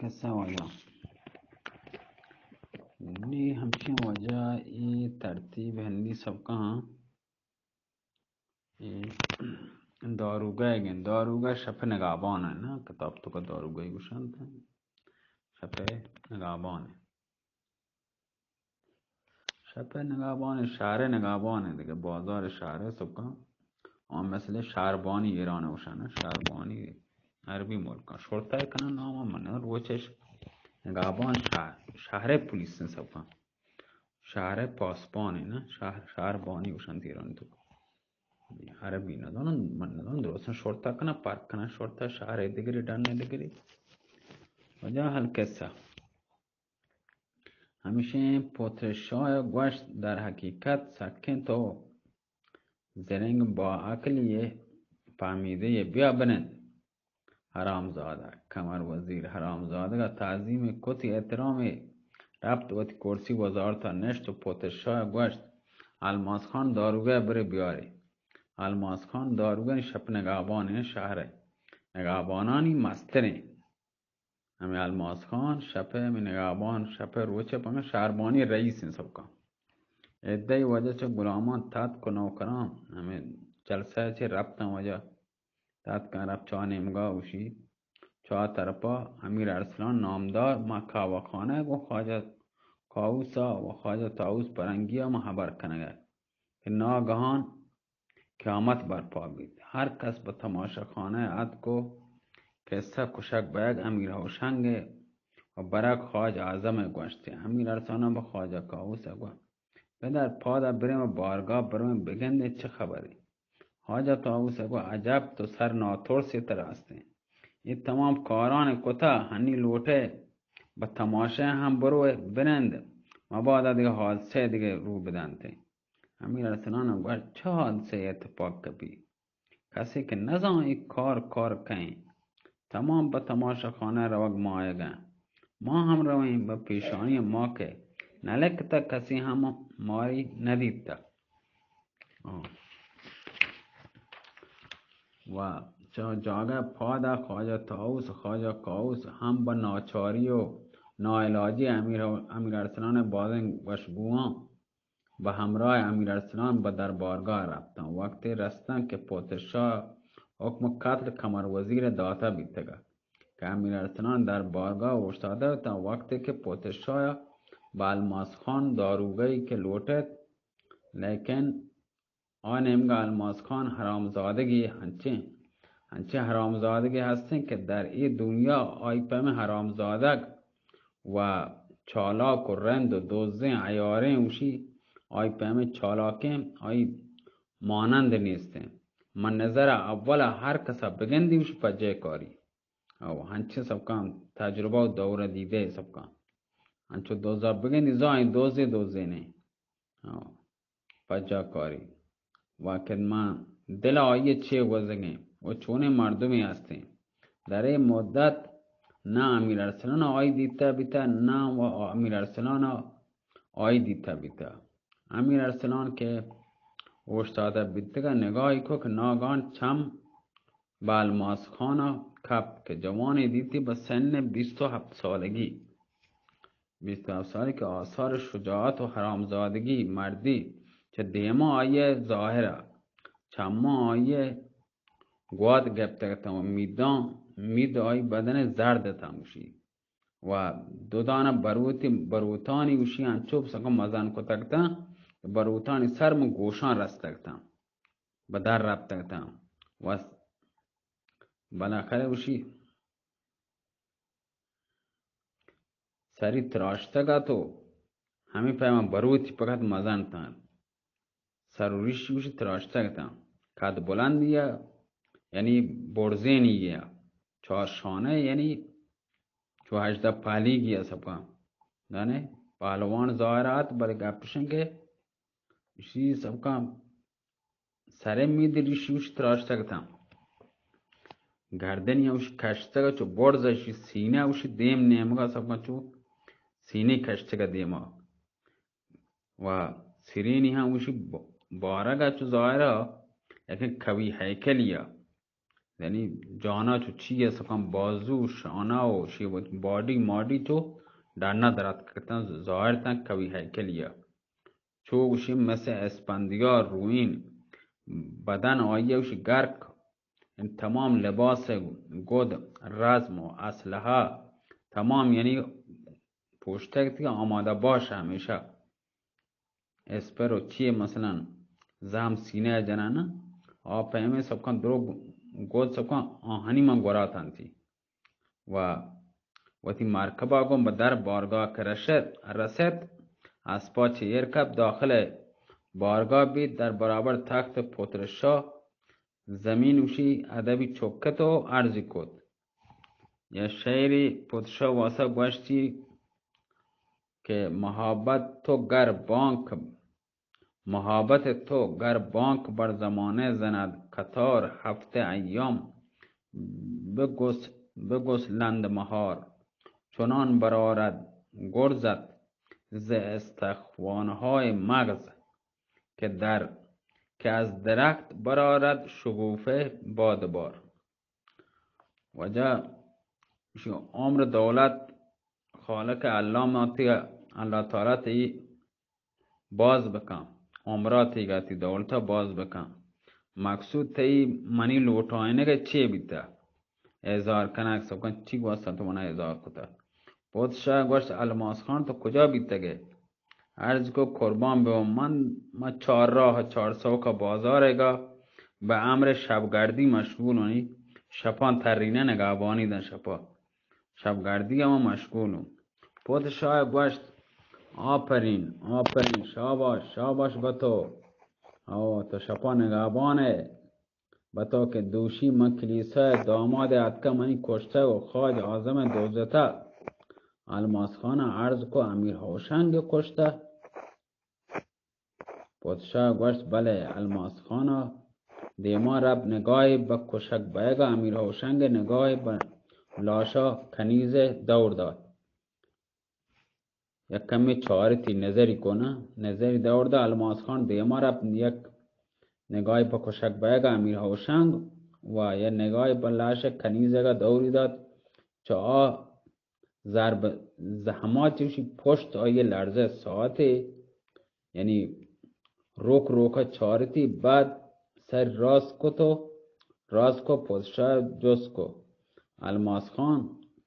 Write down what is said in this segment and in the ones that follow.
کسا واجہ۔ نی ہمچین واجہ اے ترتیب ہندی سبکاں۔ اے داروگہ گیں، داروگہ شپ نگابان ہے نا، کتاب تو کا داروگہ گوشنت، شپ نگابان ہے۔ شپ نگابان، شہر نگابان، دگہ بازار شہر سکاں۔ آ مثل شہربانی ایران اوشان، شہربانی عربی ملکاں۔ شرطہ کنن نام من روچش نگابان شہر، شہر پولیس سکاں۔ شہر پاسبان نا، شہر، شہربانی اوشان ایران تو۔ عربی ندانن، من ندانن درستاں شرطہ کنن، پرک کنن شرطہ، شہر دگری، ڈن دگری۔ وجہ حل قصہ۔ ہمیشیں پتر شاہ گوشت، در حقیقت سکیں تو زرنگ با عقلی پہمیدہ، بیا بنند۔ حرامزادہ، کمر وزیر حرامزادگا تعظیم کت، احترام رپت، وتی کرسی وزارتا نشت و پتر شاہ گوشت، الماس خان داروگہ برے بیاری۔ الماس خان داروگہ شپ نگابان شہر، نگابانانی مستریں۔ ہمے الماس خان شپ ء، ہمے نگابان شپ ء، روچ ء پنگا شہربانی رئیس انت سبکاں۔ عدہ ء واجہ چہ غلامان تاتک و نوکراں ہمے جلسہ ء چہ رپتاں، واجہ تاتکاں، رپت چا نیمگا اوشی، چا طرفا امیر ارسلان نامدار، ما کاوہ خانہ ء گوں خواجہ کاووس ء و خواجہ طاووس پرنگی ء ما ہبر کنگ ء کہ ناگہان قیامت برپا بیت۔ ہر کس بہ تماشا خانہ ء اتک و قصہ کشگ بئیگ امیر ہوشنگ ء و برگ خواجہ اعظم ء گوشت۔ امیر ارسلان ء بہ خواجہ کاووس ء گوشت، پدر، پادا بریں و بارگاہ برویں، بگندیں چہ خبرے۔ خواجہ طاووس ء گوشت، عجب، تو سر ناترسے ترا استیں۔ اے تمام کاران کتا، ہنی لوٹے بہ تماشا ہم بروئے بنند، مبادا دگہ حادثہ دگہ رو بدنتے۔ امیر ارسلان ء گوشت، چہ حادثہ اتفاق کپی؟ کسے کہ نزان اے کار کار کئیں۔ تمام پہ تماشا خانہ روگ مایگاں۔ ما ہم رویں بہ پیشانی ما کہ نلکتہ کسے ہم ماری ندیتہ۔ آ۔ و چہ جاگہ پادا خواجہ طاووس، خواجہ کاووس ہم بہ ناچاری و ناعلاجی امیر، امیر ارسلان بازیں گوشگواں بہ ہمراہ امیر ارسلان بہ دربارگاہ رپتاں۔ وقتے رستاں کہ پوتر شاہ حکم قتل کمر وزیر داتا بیتگا کہ امیر ارسلان دربارگاہ اوشتادہ اتاں۔ وقتے کہ پوتر شاہ بہ الماس خان داروگئی کہ لوٹت، لیکن آ نیمگا الماس خان حرامزادگی ہنچیں، ہنچیں حرامزادگی ہستیں کہ در اے دنیا آئی پیمیں حرامزادگ و چالاک و رند و دزیں عیاریں اوشی، آئی پیمیں چالاکیں آئی مانند نیستیں۔ من نظر اولا ہر کسا بگندی اوشی پجے کاری۔ او ہنچیں سبکان تجربہ و دور دیدہ سبکان۔ انچو دوزا بگندی زاں دوزے دوزے نے۔ او۔ پجا کاری۔ واقعاً ما دل آئی چے گوزگیں و چونیں مردمے ہستیں۔ در اے مدت نہ امیر ارسلان آئی دیتا بیتا، نہ و امیر ارسلان آئی دیتا بیتا۔ امیر ارسلان کہ اوشتادہ بیتگا نگاہی کو کہ ناگان چم بہ الماس خانا کپت کہ جوانے دیتی بہ سن بیست و ہپت سالگی۔ بیست و ہپت سالی کہ آثار شجاعت و حرامزادگی مردی چہ دیما آئی ء ظاہر ء، چماں آئی ء گوات گپتگ اتاں و میداں، مید آئی بدن ء زرد اتاں گوشی۔ و دو دانہ بروتی، بروتانی گوشی انچو سکا مزن کتگ اتاں، بروتانی سر من گوشاں رستگ اتاں، بہ در رپتگ اتاں۔ و بالاخرہ گوشی سری تراشتگ ات و ہمے پیما بروتی پکت مزن اتاں۔ سر و ریشی گوشی تراشتگ اتاں۔ قد بلندی ء، یعنی برزینی ء، چار شانہ یعنی چو ہژدہ پہلیگی ء سبکاں۔ دانے پہلوان ظاہر ات، بلے گپ اش انت کہ اشی سبکاں سر ء مید ریشی اوشی تراشتگ اتاں۔ گردنی اوشی کشتگ، چو برز اشی سینہ اوشی دیم نیمگا سبکاں چو سینہ کشتگ دیما۔ و سرینی ہم اوشی ب-، بارگا چو ظاہرا، لیکن قوی ہیکلی ء۔ یعنی جانا چو چی ءَ سکاں بازو، شانہ و شی وت باڈی ماڈی چو ڈنا دراتک اتاں، ظاہر اتاں قوی ہیکلی ءَ۔ چو گوشی مثل اسپندیار روئین بدن آئی ءَ گوشی گرک، یعنی تمام لباس، گد، رزم و اسلحہ تمام یعنی پوشتگ تی آمادہ باش ہمیشہ۔ اسپر و چی مثلاً زہم سینہ ءَ جنان، آ پیمیں سکاں درو گد سکاں آہانی من گوراتانتی و وتی مرکبا گوں بہ در بارگاہ کہ رشت، رست، اسپا چہ ایر کپت داخل بارگاہ بیت، در برابر تخت پتر شاہ زمین اوشی ادبی چکت و عرضی کت۔ یا شعری پتر شاہ واسا گوشتی کہ محبت تو گر بانک محبت تو گر بانک بر زمانه زند، قطار هفته ایام بگس-، بگسلند مهار، چنان برآرد گرزت ز استخوان‌های مغز که در، که از درخت برآرد شکوفه بادبار۔ واجہ، ایشی عمر دولت خالق اللہ ما تی، اللہ تعالی تی باز بکن، عمرا تیگا تی دولتا باز بکن۔ مقصود تئی منی لوٹائینگ چے بیتا؟ اظہار کنگ سکن چی گوستا تو منا اظہار کتا؟ پوت شاہ گوشت، الماس خان تو کجا بیتگے؟ عرض کو قربان بہ من، من چار راہ چار سوکا بازارے گا بہ امر شبگردی مشغول ہونی، شپان ترینہ نگہبانی دن شپا۔ شبگردی ہم مشغول ہوں۔ پوت شاہ گوشت، آپرین، آپرین، شاباش، شاباش بتو۔ او تو شپا نگہبان ہے۔ بتو کہ دوشی من کلیسا داماد اتکا منی کشتہ و خاج اعظم دوزتہ۔ الماس خان عرض کو امیر ہوشنگ کشتہ۔ پادشاہ گوشت، بلے۔ الماس خانا دیما رب نگاہے بہ کشگ بئیگا امیر ہوشنگ نگاہے بہ لاشا کنیز دور دات۔ یک کمی چارتی نظری کنا، نظری دور دا۔ الماس خان دیما رب یک نگاہے بہ کشگ بئیگا امیر ہوشنگ و یک نگاہے بہ لاش کنیزگا دوری دات۔ چہ آ ضرب زحمات چوشی پشت آئی لرزہ ساعتے، یعنی روک روکا چارتی، بعد سر راست کت و راست کو پادشاہ جست کو، الماس خان،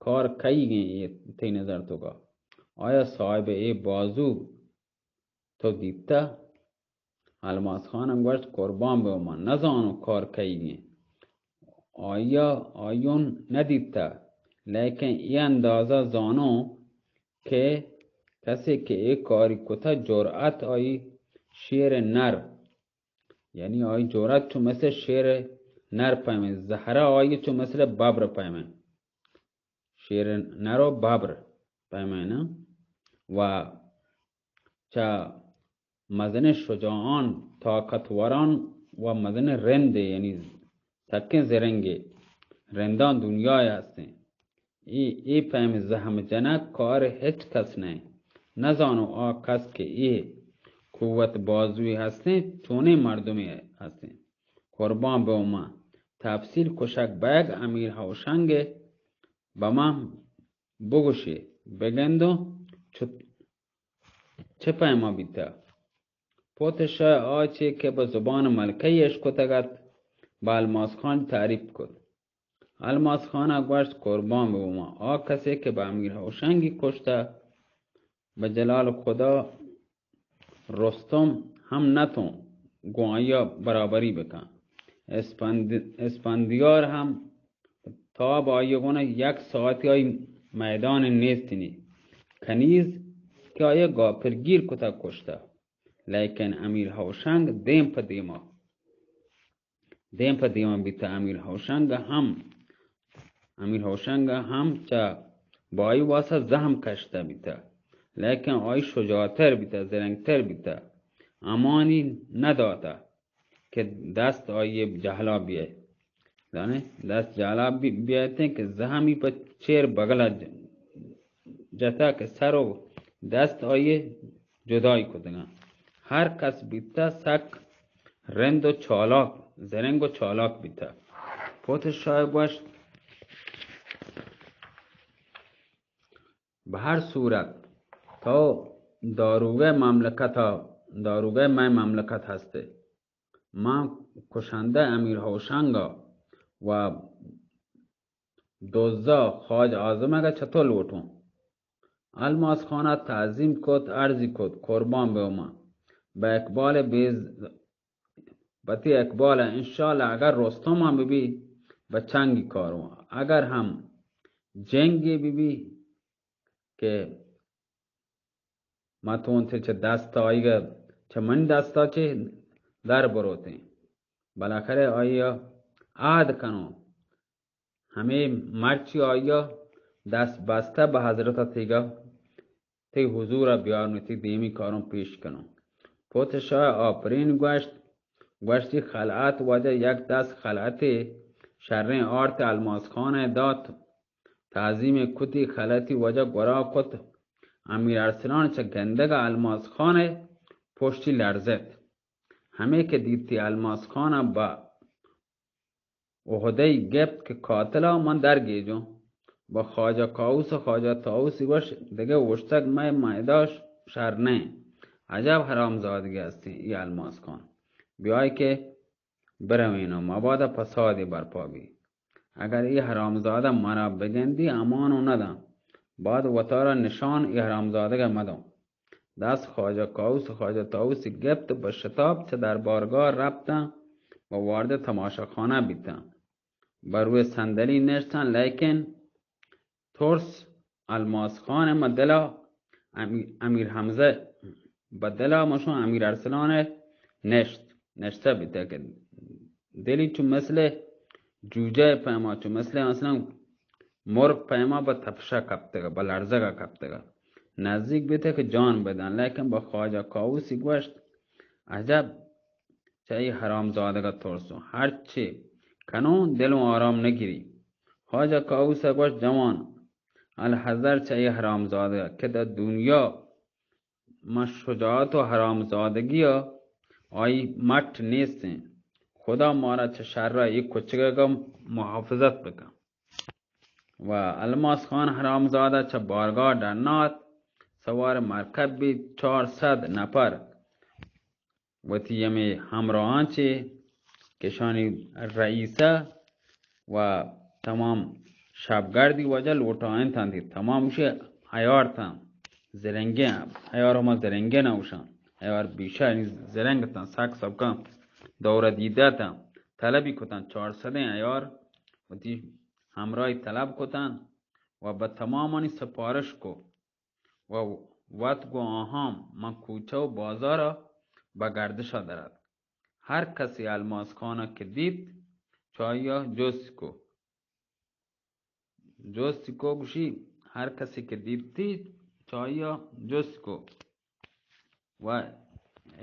کار کئیگیں اے تئی نظر توکا؟ آیا صاحب اے بازو تو دیتہ؟ الماس خان ہم گوشت، قربان بہ من، نزانو کار کئیگیں۔ آیا آیون ندیتہ، لیکن اے اندازہ زانو کہ کسے کہ اے کاری کتہ، جرأت آئی شیر نر، یعنی آئی جرأت چو مثل شیر نر پیمیں، زہرہ آئی چو مثل ببر پیمیں۔ شیر نر و ببر پیمیں نا؟ و چہ مزنیں شجاعان، طاقتوران و مزنیں رندے، یعنی سکیں زرنگے رندان دنیا ہستیں۔ اے، اے پیم زحم جنک کار ہچ کس نہ۔ نزانو آ کس کہ اے قوت بازوی ہستیں، چونیں مردمے ہستیں۔ قربان بہ من، تفصیل کشک بیگ امیر ہوشنگ بہ من بگوشے، بگندوں چ-، چہ پیما بیتہ؟ پوت شاہ آ چے کہ بہ زبان ملکہ اشکتگ ات، بہ الماس خان تعریف کت۔ الماس خان ء گوشت، قربان بہ من، آ کسے کہ بہ امیر ہوشنگی کشتہ، بہ جلال خدا رستم ہم نتوں گوں آئی ء برابری بکن۔ اسپند-، اسپندیار ہم تاب آئی ء گون یک ساعتی آئی میدان نیست نی۔ کنیز کہ آئی ء گاپرگیر کتگ کشتہ، لیکن امیر ہوشنگ دیم پہ دیما دیم پہ دیما بیتہ۔ امیر ہوشنگ ہم، امیر ہوشنگ ہم چہ بائی واسا زہم کشتہ بیتہ، لیکن آئی شجاعتر بیتہ، زرنگتر بیتہ۔ امانی نداتہ کہ دست آئی جہلا بیئے۔ زانے، دست جہلا بی-، بیئتیں کہ زہمی پہ چیر بگلا ج-، جتہ کہ سر و دست آئی جدائی کتگاں۔ ہر کس بیتہ سک رند و چالاک، زرنگ و چالاک بیتہ۔ پوت شاہ گوشت، بہ ہر صورت تو داروگئے مملکت ءَ، داروگئے مئے مملکت ہستے۔ من کشندہ امیر ہوشنگ ءَ و دزا خواجہ اعظمگ ءَ چتو لوٹوں؟ الماس خان ءَ تعظیم کت، عرضی کت، قربان بہ من، بہ اقبال بیز، بتی اقبال ءَ انشاءاللہ اگر رستم ہم ببی، بہ چنگی کاروں، اگر ہم جنگی ببی کہ ما تونتے چہ دست آئیگ، چہ من دستا چہ در بروتیں۔ بالاخرہ آئی ءَ عہد کنوں، ہمے مرچی آئی ءَ دست بستہ بہ حضرت ءَ تیگا، تئی حضور ءَ بیاروں، تئی دیمی کاروں پیش کنوں۔ پوت شاہ آپرین گوشت، گوشتی، خلعت واجہ یک دست خلعتے شریں آرت الماس خان ءَ دات۔ تعظیم کتی، خلعتی واجہ گورا کت۔ امیر ارسلان چہ گندگ ءَ الماس خان ءِ پشتی لرزت۔ ہمے کہ دیتی الماس خان ءَ بہ عہدہ ئی گپت کہ قاتل ءَ من درگیجوں۔ بہ خواجہ کاوس ءَ خواجہ طاووسی گوشت، دگہ اوشتگ مئے میداش شر نہ انت۔ عجب حرامزادگے ہستیں اے الماس خان۔ بیائے کہ بروینوں، مبادا فسادے برپا بی۔ اگر اے حرامزادہ مارا بگندی، امانوں نداں۔ بعد وتارا نشان اے حرامزادگ ءَ مدوں۔ دست خواجہ کاوس ءَ خواجہ طاووسی گپت، بہ شتاب چہ دربارگاہ رپتاں و وارد تماشاخانہ بیتاں۔ بہ روی صندلی نشتاں، لیکن ترس الماس خان ءِ ماں دل ءَ امی-، امیر حمزہ بہ دل ءَ مشوں امیر ارسلان ءَ نشت، نشتہ بیتہ کہ دلی چو مثل جوجہ ءِ پیما، چو مثل مثلاً مرگ پیما بہ تپش ءَ کپتگ، بہ لرزگ ءَ کپتگ۔ نزیک بیتہ کہ جان بداں، لیکن بہ خواجہ کاووسی گوشت، عجب چہ اے حرامزادگ ءَ ترسوں، ہرچے کنوں دلوں آرام نگیری۔ خواجہ کاووس ءَ گوشت، جوان، الحذر چہ اے حرامزادگ ءَ کہ در دنیا ماں شجاعت و حرامزادگی ءَ آئی مٹ نیست انت۔ خدا مارا چہ شر ءَ اے کچگگ ءَ محافظت بکن۔ و الماس خان حرامزادہ چہ بارگاہ ڈنات، سوار مرکب بیت، چار سد نفر وتی ہمے ہمراہاں چے کہ شانی رئیسہ و تمام شبگردی واجہ لوٹائینتاں، تمام گوشی عیار تاں زرنگیں، عیار ہما زرنگیں نہ گوشاں، عیار بیشہ یعنی زرنگ تاں، سک سبکاں دورہ دیدہ تاں، طلبی کتاں، چار سدیں عیار وتی ہمراہی طلب کتاں و بہ تمامانی سپارش کو و وت گوں آہاں ماں کوچہ و بازار ءَ بہ گردش ءَ در اتک۔ ہر کسی الماس خان ءَ کہ دیت، چہ آئی ءَ جست کو۔ جست کو گوشی، ہر کسی کہ دیتی، چہ آئی ءَ جست کو و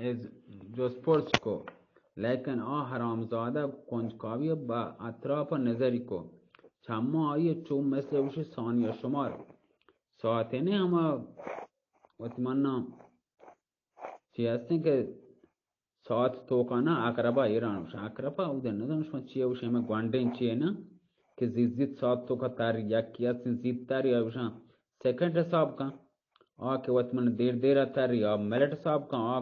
از جست پرس کو۔ لیکن آ حرامزادہ کنجکاوی ءَ بہ اطراف ءَ نظری کو۔ چماں آئی ءَ چو مثل گوشی ثانیہ شمار ساعتے نے ہما وتی منا چی ہستیں کہ ساعت توکا نا، عقربہ ایران گوشاں۔ عقربہ اودے نزاناں شما چی گوشے، ہمے گونڈیں چی نا کہ زیت زیت ساعت توکا تر، یکی ہستیں زیت تر یا گوشاں سیکنڈ حساب کن۔ آ کہ وت من دیر دیر تر یا منٹ حساب کن، آ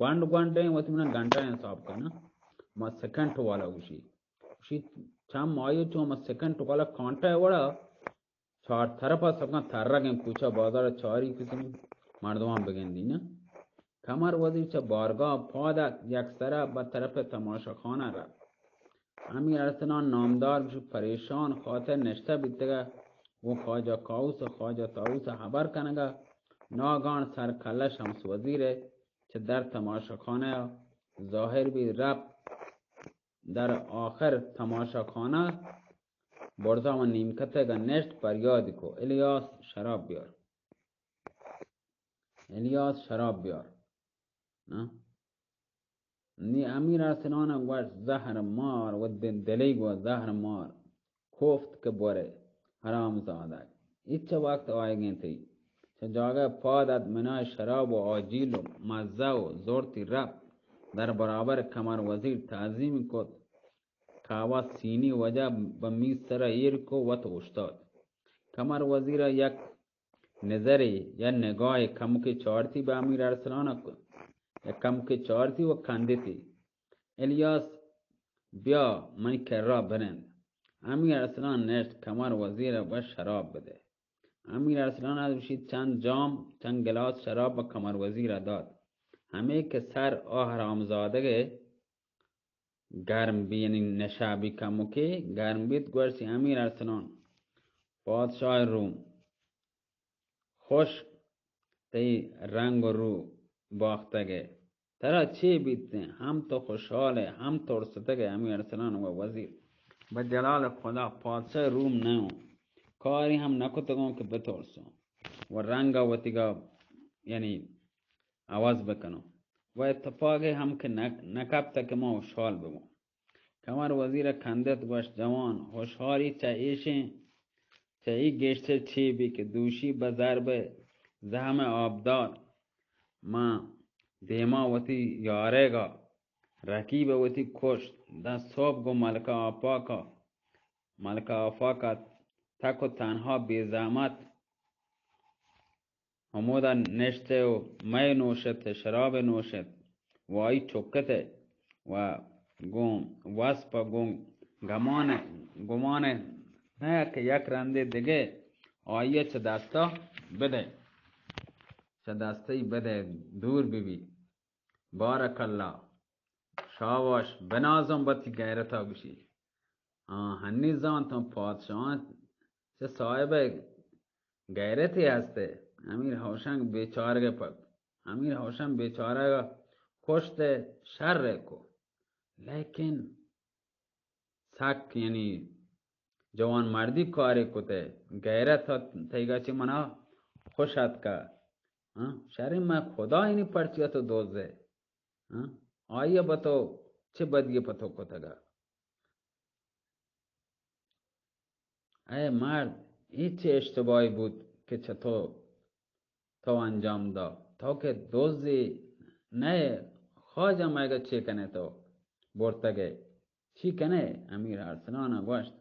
گونڈ گونڈیں وت من گھنٹہ حساب کن۔ ما سیکنڈ والا گوشی۔ گوشی چم آئی چو ما سیکنڈ والا کانٹا وڑا چار طرف ءَ سکاں ترگ ءَ، کوچہ بازار ءَ چاری کسی مردمان بگندی نہ۔ کمر وزیر چہ بارگاہ پاد ات، یک سرا بہ طرف تماشا خانہ رفت۔ امیر ارسلان نامدار گوش پریشان خاطر نشتہ بیتگ ءَ گوں خواجہ کاوس ءُ خواجہ طاووس ءَ ہبر کنگ ءَ، ناگان سر کلہ شمس وزیر ءَ چہ در تماشا خانہ ءَ ظاہر بیت، رپت در آخر تماشا خانہ برزا و نیمکتگ ءَ نشت، پریادی کو، الیاس شراب بیار، الیاس شراب بیار۔ نہ؟ نی امیر ارسلان ءَ گوشت، زہر مار، و دل-، دلی گو زہر مار، کوفت کہ برے، حرام زادگ۔ اچ وقت آیگیں تئی۔ چہ جاگہ پاد ات، منای شراب و آجیل و مزہ و زرتی رپت، در برابر کمر وزیر تعظیم کت۔ قهوه سینی وجه به میز سرا ایر کو وت اوشتات. قمر وزیر یک نظرے یا نگاہے کمکے چارتی به امیر ارسلان ءَ، یک کمکے چارتی و کندتی. الیاس، بیا منی کرا برند. امیر ارسلان نشت، قمر وزیر ءَ گوشت، شراب بدے. امیر ارسلان ءَ گوشیت، چند جام، چند گلاس شراب به قمر وزیر ءَ دات. ہمے کہ سر آ حرامزادگ ءِ گرم بی، یعنی نشہ بی کمکے گرم بیت، گوشتی، امیر ارسلان، پادشاہ روم، خوش تئی رنگ و رو باختگ ئے. ترا چے بیتیں؟ ہم تو خوشحال ئے، ہم ترستگ ئے. امیر ارسلان و وزیر، بہ جلال خدا، پادشاہ روم نہ اوں، کاری ہم نہ کتگوں کہ بترسوں و رنگ ءَ وتیگا، یعنی عوض بکنوں، و اتفاقے ہم کہ نہ، نہ کپتہ کہ ما خوشحال ببوں. قمر وزیر ءَ کندت، گوشت، جوان، خوشحالی چہ ایشیں، چہ ای گیشتر چے بی کہ دوشی بہ ضرب زہم آبدار ما دیما وتی یارگ ءَ، رقیب ءَ وتی کشت، داں صبح گوں ملکہ آفاق ءَ، ملکہ آفاق ءَ تک و تنہا بے زحمت ہمودا نشت و مئے نوشت، شراب نوشت و آئی چکت و گوں وسپ و گوں گمان، گمان نہ کہ یک رندے دگہ آئی چہ دستا بدے، چہ دستئی بدے، دور ببی. بارک اللہ. شاباش، بنازم وتی غیرتا گوشی. آ، ہنی زانتوں پادشاہاں چہ صاحب غیرتے ہستے. امیر ہوشنگ بیچارگ پک، امیر ہوشنگ بیچارگ کشتے شر کو. لیکن سک، یعنی جوان مردی کارے کتے، غیرت ات تئیگا چہ منا خوش اتکا. ہاں، شریں من خدا اینی پرچیا تو دوزے. ہاں، آئی ءَ بہ تو چہ بدی پہ تو کتگا؟ اے مرد، اے چے اشتباہی بوت کہ چہ تو، تو انجام دا؟ تو کہ دزے نئے، خواجہ مئیگا چے کنے تو برتگے؟ چی کنے؟ امیر ارسلان ءَ گوشت،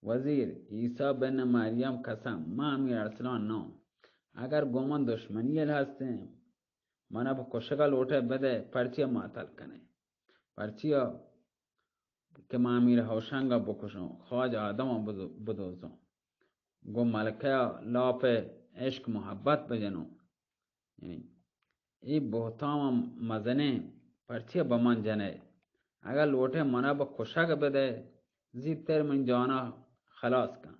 وزیر، عیسی بن مریم قسم، من امیر ارسلان نہ اوں. اگر گوں من دشمنی یل ہستیں، منا پہ کشگ ءَ لوٹے بدے، پرچیا ماتل کنے؟ پرچیا کہ من امیر ہوشنگ ءَ بکشوں، خواجہ آدم ءَ بدو-، بدوزوں، گوں ملکہ ءَ لاپ ءَ عشق محبت بجنوں؟ یعنی اے بہتام ءَ مزنیں، پرچیا بہ من جنئے؟ اگاں لوٹئے منا بہ کشگ بدئے، زیتر منی جانا خلاص کن.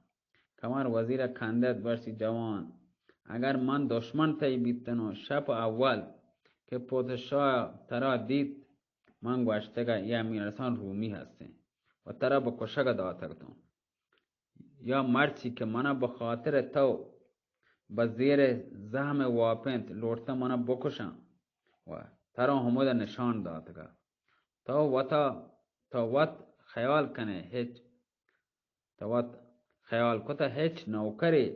کمر وزیر ءَ کندت، گوشتی، جوان، اگر من دشمن تئی بیتنوں، شپ اول کہ پادشاہ ترا دیت، من گوشتگ اے امیر حسن رومی ہستیں و ترا بہ کشگ داتگ توں. یا مرچی کہ منا بہ خاطر تو بہ زیر زہم واپینت، لوٹتہ منا بکشاں و ترا ہمودا نشان داتگا. تو وتا، تو وت خیال کنے، ہچ، تو وت خیال کتہ ہچ نوکرے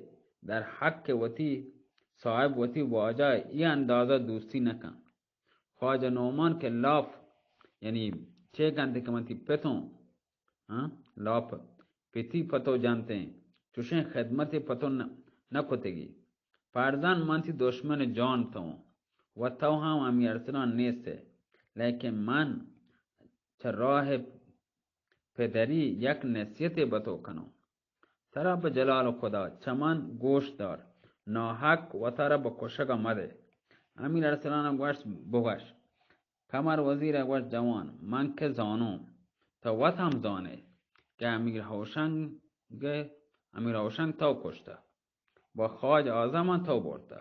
در حق وتی صاحب، وتی واجہ ای اندازہ دوستی نکن. خواجہ نعمان کہ لاپ، یعنی چے کنت کہ من تئی پتوں، ہاں؟ لاپ پتی پتو جنتیں، چوشیں خدمتے پتو نہ، نہ کتگی. پرزن من تئی دشمن جان توں و تو ہم ہمی ارسلان نیستے، لیکن من چہ راہ پدری یک نصیحتے بہ تو کنوں. ترا بہ جلال خدا چہ من گوش دار، ناحق وتارا بہ کشگا مدے. امیر ارسلان گوشت، بگوش. کمر وزیر گوشت، جوان، من کہ زانوں، تو وت ہم زانے کہ امیر ہوشنگ، امیر ہوشنگ تو کشتہ و خواج اعظم تو برتہ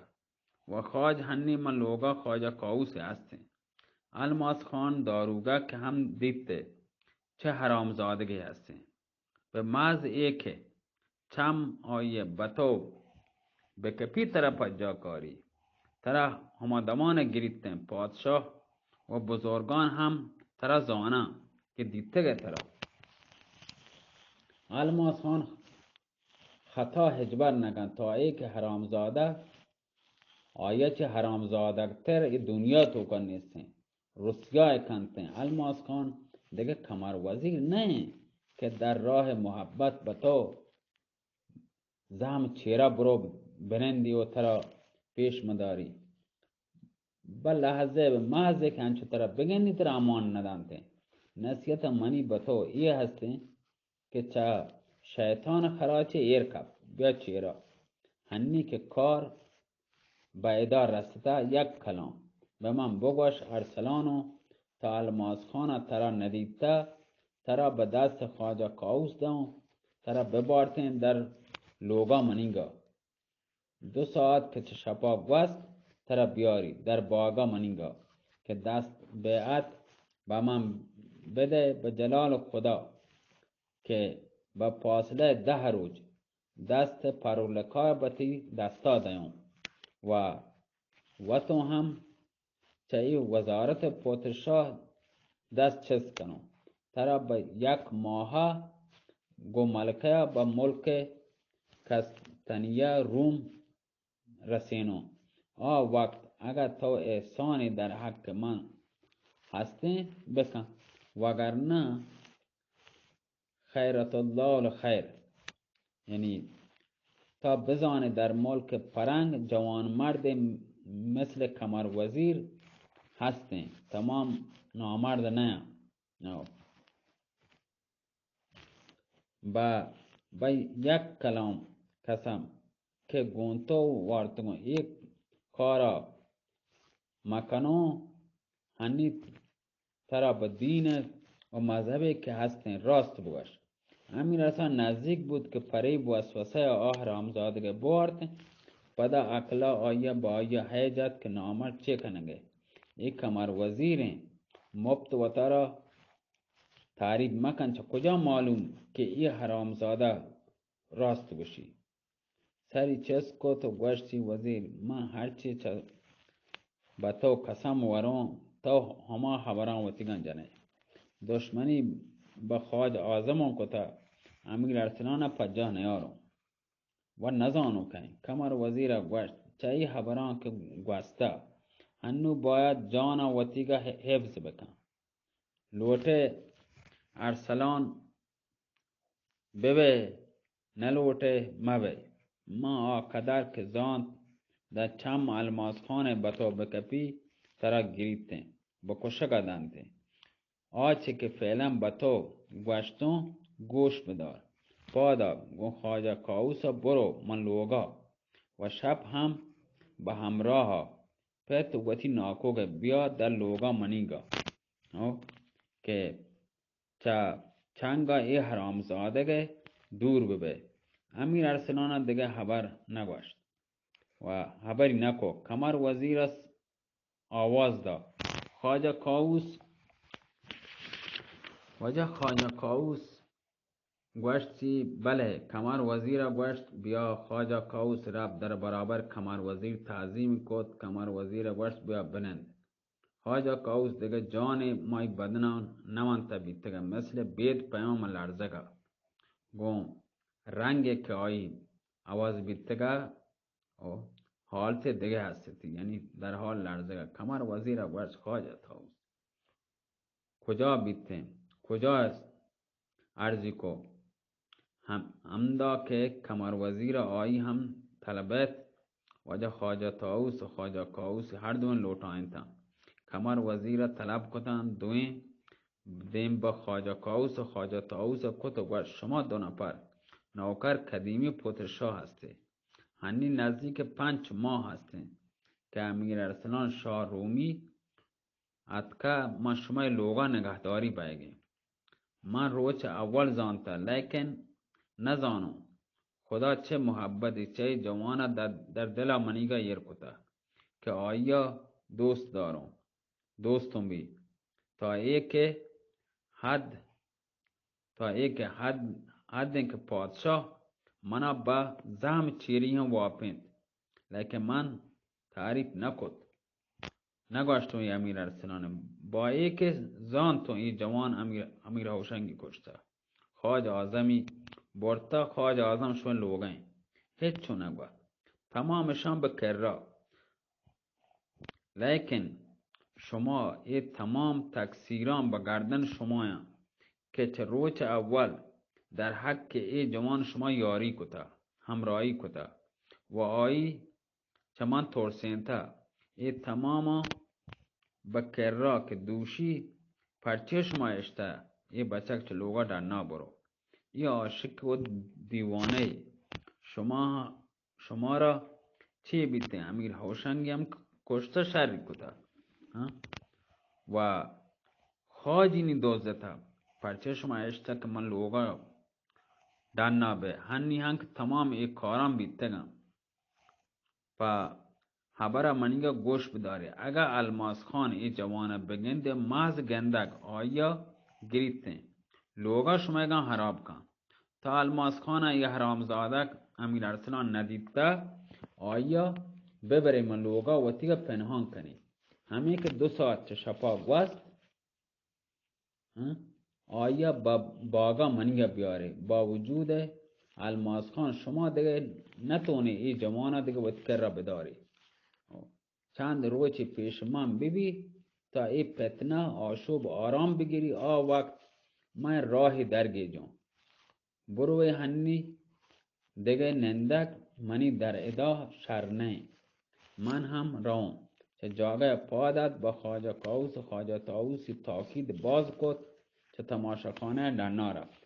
و خواج ہنی من لوگا خواجہ کاؤس ہستیں. الماس خان داروگہ کہ ہم دیتے، چہ حرامزادگے ہستیں. بہ محض اے کہ چم آئی ء بہ تو بہ کپی ترا پجا کاری، ترا ہما دمان ء گریتیں پادشاہ و بزرگان ہم ترا زاناں کہ دیتگ ء ترا. الماس خان خطا ہچبر نہ کنت، تا اے کہ حرامزادہ آئی ء چہ حرامزادگ تر اے دنیا توکا نیستیں. رسیائے کنتیں. الماس خان دگہ کمر وزیر نہ انت، کہ در راہ محبت بہ تو زہم چیرا برو بنندی و ترا پیش مداری۔ بہ لحظے بہ محضے کہ انچو ترا بگندی ترا امان ندانتیں۔ نصیحت منی بہ تو اے ہستیں کہ چہ شیطان خراچے ایر کپ، بیا چیرا۔ ہنی کہ کار بہ ادا رستہ، یک کلام بہ من بگوش ارسلانو، تا الماس خانا ترا ندیتہ، ترا بہ دست خواجہ کاووس داں، ترا ببارتیں در لوگا منیگا۔ دو ساعت کہ چہ شپا گوست، ترا بیاری در باگا منیگا، کہ دست بیعت بہ من بدئے بہ جلال خدا، کہ بہ پاسلہ دہ روچ دست پرولکا بہ تی دستا دیوں و وتوں ہم چہ اے وزارت پادشاہ دست چست کنوں۔ ترا بہ یک ماہا گوں ملکہ بہ ملک قسطنطنیہ روم رسینوں۔ آ وقت اگہ تو احسانے در حق من ہستیں بکن، وگرنہ خیرت اللہ الخیر، یعنی تا بزانے در ملک پرنگ جوان مرد مثل کمر وزیر ہستیں، تمام نامرد نیاں۔ نو۔ بہ، بہ یک کلام قسم کہ گوں تو وارتگوں، اے کارا مکنوں، ہنی ترا بہ دین و مذہبے کہ ہستیں راست بگوش۔ امیر حسن نزیک بوت کہ فریب و وسوسہ آ حرامزادگے بوارتیں۔ پدا عقلا آئیا بہ آئیا ہے جت کہ نامرد چے کنگے؟ اے کمر وزیریں، مپت وتارا تعریف مکن، چہ کجا معلوم کہ اے حرامزادہ راست گوشی؟ سری چست کت و گوشتی، وزیر، من ہرچی چہ بہ تو قسم وروں، تو ہما ہبراں وتیگاں جنئے۔ دشمنی بہ خواجہ اعظماں کتہ، امیر ارسلان ء پجاہ نیاروں و نزانوں کئے۔ کمر وزیر ء گوشت، چہ اے ہبراں کہ گوستہ، ہنو باید جان ء وتیگا حفظ بکن۔ لوٹئے ارسلان ببئے، نہ لوٹئے مبئے۔ من آ قدر کہ زانت، داں چم الماس خان ء بہ تو بکپی، ترا گریتیں، بکشگ ء دنتیں۔ آ چہ کہ فعلاً بہ تو گوشتوں، گوش بدار۔ پادا گوں خواجہ کاووس ء برو من لوگا و شپ ہم بہ ہمراہ ء پت وتی ناکوگ ء بیا در لوگا منیگا۔ ہو کہ چہ چنگ ء اے حرامزادگ ء دور ببئے۔ امیر ارسلان ء دگہ ہبر نہ گوشت و ہبری نہ کو۔ کمر وزیر ء آواز دا، خواجہ کاووس، واجہ خواجہ کاووس گوشتی، بلے۔ کمر وزیر ء گوشت، بیا۔ خواجہ کاووس رپت در برابر کمر وزیر تعظیم کت۔ کمر وزیر ء گوشت، بیا بنند۔ خواجہ کاووس دگہ جانے مائی بدناں نہ ونتہ بیتگہ، مثل بید پیام لرزگہ۔ گوں رنگے کہ آئی عوض بیتگہ و حالتے دگہ ہستتی، یعنی در حال لرزگہ۔ کمر وزیر ء گوشت، خواجہ کاووس کجا بیتیں؟ کجا است؟ عرضی کو۔ ہم-، ہمدا کہ کمر وزیر ء آئی ہم طلب ایت، واجہ خواجہ طاووس و خواجہ کاووس ہر دوئیں لوٹائینتاں۔ کمر وزیر ء طلب کتاں، دوئیں دیم بہ خواجہ کاووس و خواجہ طاووس ء کت و گوشت، شما دو نفر نوکر قدیمی پتر شاہ ہستے، ہنی نزدیک پنچ ماہ ہستیں کہ امیر ارسلان شاہ رومی اتکہ، ما شمئے لوگا نگہداری بئیگیں۔ من روچ اول زانتہ، لیکن نزانوں خدا چہ محبتی چہ اے جوانا در، در دلا منیگا ایر کتہ کہ آئیا دوست داروں، دوستوں بی، تا اے کہ حد تا اے کہ حد، حد انت کہ پادشاہ منا بہ زہم چیری ہم واپینت، لیکن من تعریف نہ کت، نہ گوشتوں اے امیر ارسلان انت۔ با اے کہ زانتوں اے جوان امیر، امیر ہوشنگی کشتہ، خواجہ اعظمی برتہ، خواجہ اعظم شوئیں لوگئیں، ہچ چو نہ گوشت۔ تمام اشان بہ کرا لیکن شما اے تمام تقصیران بہ گردن شمایاں کہ چہ روچ اول در حق اے جوان شما یاری کتہ، ہمراہی کتہ و آئی چہ من ترسینتہ۔ اے تماما بہ کرا کہ دوشی، پرچے شما اشتہ؟ اے بچک چہ لوگا ڈنا برو۔ اے عاشق و دیوانہ اے۔ شما، شمارا چے بیتیں؟ امیر ہوشنگی ہم کشتہ، شری کتہ۔ ہاں؟ و خواجینی دوزتہ۔ پرچے شما اشتہ کہ من لوگا ڈنا بہ؟ ہنی ہنک تمام اے کاراں بیتگاں۔ پہ ہبرا منیگا گوش بدارے۔ اگاں الماس خان اے جوانا بگندے، محض گندگ آئیا گریتیں، لوگا شمئیگاں ہراب کن۔ تا الماس خانا اے حرامزادگ امیر ارسلان ندیتہ، آئیا ببرے من لوگا وتیگا پنہان کنی۔ ہمے کہ دو ساعت چہ شپا گوست، ہاں؟ آئیا با-، باگا منیگا بیارے۔ باوجود الماس خان شما دگہ نتونے اے جوانا دگہ وتی کرا بدارے۔ چند روچے پیش من ببی تا اے فتنہ آشوب آرام بگیری، آ وقت من راہی درگیجاں۔ بروئے ہنی دگہ نندگ منی در ادا شر نہ انت۔ من ہم رواں۔ چہ جاگہ پاد ات، بہ خواجہ کاوس و خواجہ طاووسی تاکید باز کت، چہ تماشاخانہ ڈنا رفت۔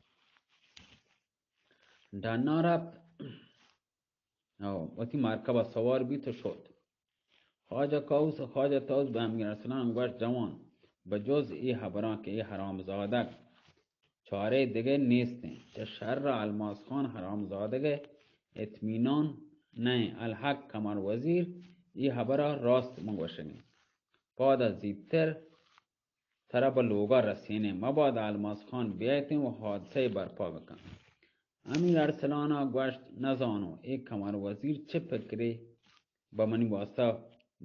ڈنا رفت۔ او، وتی مرکبا سوار بیت و شت۔ خواجہ کاوس و خواجہ طاووس بہ امیر ارسلان گوشت، جوان، بہ جز اے ہبراں کہ اے حرامزادگ چارے دگہ نیستیں۔ چہ شر الماس خان حرامزادگ اطمینان نئیں۔ الحق کمر وزیر اے ہبرا راست مگوشگیں۔ پادا زیتر ترا بہ لوگا رسینیں، مبادا الماس خان بیایتیں و حادثہ برپا بکن۔ امیر ارسلانا گوشت، نزانو اے کمر وزیر چہ پکرے بہ منی واسطہ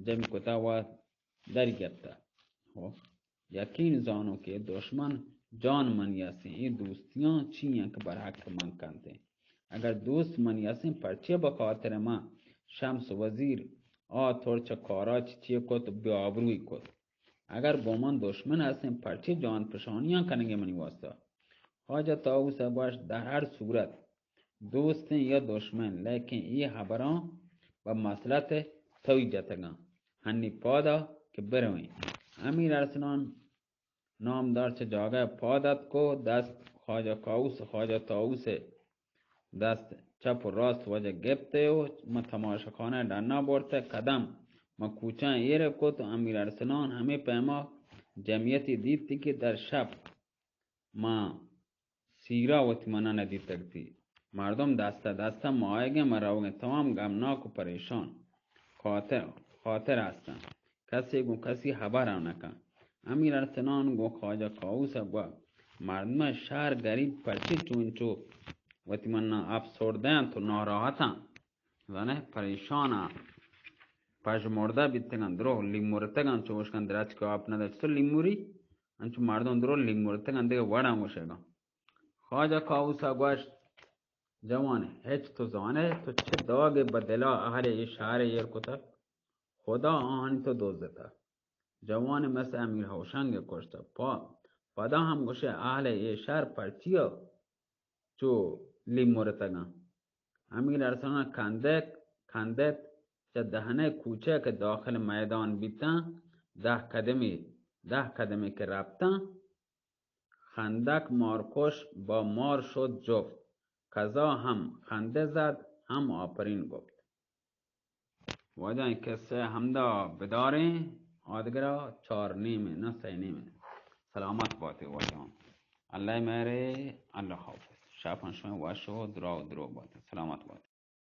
جم کتہ و در گپتہ۔ ہو، یقین زانو کہ دشمن جان منی ہستیں، اے دوستیاں چی انت کہ برحق من کنتیں؟ اگر دوست منی ہستیں، پرچے بہ خاطر من شمس وزیر آ طور چہ کارا چی چی کت، بے آبروئی کت؟ اگر گوں من دشمن ہستیں، پرچے جان پشانیاں کنگے منی واسطہ؟ خواجہ طاووس ء گوشت، در ہر صورت دوستیں یا دشمن، لیکن اے ہبراں بہ مصلحت توئی جتگاں۔ ہنی پادا کہ برویں۔ امیر ارسلان نامدار چہ جاگہ پاد اتک و دست خواجہ کاووس، خواجہ طاووس ء دست چپ و راست وجہ گپت و من تماشاخانہ ڈنا برت، قدم من کوچاں ایر کت و امیر ارسلان ہمے پیما جمعیتی دیت کہ در شپ من سیرا وتی منا ندیتگتی۔ مردم دستہ دستہ ماہگیں، من روگیں، تمام گمناک و پریشان، خاطر، خاطر ہستن۔ کسے گوں کسی ہبر ہم نکن۔ امیر ارسلان گوں خواجہ کاووس ء گوشت، مردم شہر گریب پرچے چونچو وتی منا افسردہ انت و ناراحت انت؟ زانئے پریشان ء پژمردہ بیتگاں، درو لیمورتگاں، چوش کن درچک آپ نداشت تو لیموری، انچو مردم درو لیمورتگاں، دگہ وڑاں گوشگاں۔ خواجہ کاووس ء گوشت، جوان، ہچ تو زانئے تو چہ داگے بہ دلا اہل اے شہر ایر کتگ؟ خدا آہانی تو دزتہ۔ جوان مثل امیر ہوشنگ کشتہ۔ پا-، پدا ہم گوشئے اہل اے شہر پرچیا چو لیمورتگاں؟ امیر ارسلان کندک، کندت، چہ دہنئے کوچہ کہ داخل میدان بیتاں، دہ قدمی، دہ قدمی کہ رپتاں، خندک مارکش با مار شد جفت، قضا ہم خندہ زد، ہم آپرین گفت۔ واجہ اے قصہ ہمدا بداریں، آدگرا چار نیمیں، نہ سئے نیمیں۔ سلامت باتے واجہ۔ اللہ مہرے، اللہ حافظ۔ شپاں شمئے وش و دراہ و دروہ باتے۔ سلامت باتے۔